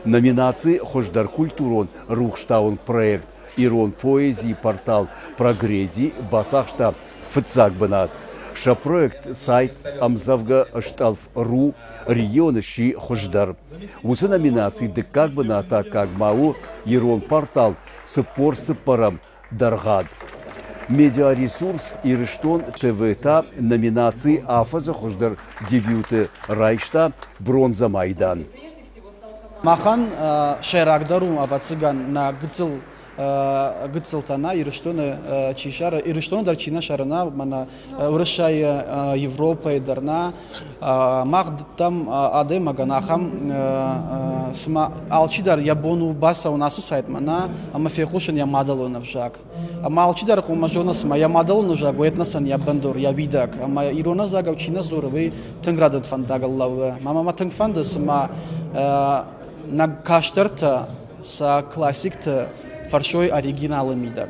Номинаци «Хуыздӕр культурон рухстауӕн проект» ирон поэзийы портал «Прогреди» бацахста фыццаг бынат. Сӕ проект сайт ӕмдзӕвгӕ стъӕлф.ру регионы сси хуыздӕр. Уыцы номинаци дыккаг бынаты аккаг ма у ирон портал 44-ӕм дӕргъад. Медиаресурс Ирыстон ТВ та номинаци афӕдзы хуыздӕр дебюты райста бронзӕ майдан. Махӕн сӕйрагдӕр у, ӕвӕццӕгӕн, нӕ гыццыл гыццылтӕ нӕ Ирыстоны чи сӕры, Ирыстоны дӕр чи нӕ сӕры нӕ, мӕнӕ Уырыссӕйы, Европӕйы дӕр нӕ. Мах дӕттӕм адӕймагӕн ахӕм, цыма алчидӕр йӕ бон у бацӕуын ацы сайтмӕ нӕ ӕмӕ фехъусын йӕ мадӕлон ӕвзаг. Ӕмӕ алчидӕр хъуамӕ зона, цыма йӕ мадӕлон ӕвзаг у этносӕн йӕ бындур, йӕ уидаг. Ӕмӕ ирон ӕвзагау чи нӕ дзуры, уый тынг рӕдыд фӕндагыл лӕууы. Мӕ мӕ тынг фӕнды, цыма нӕ кӕстӕртӕ сӕ классикты фӕрсой оригиналы мидӕг.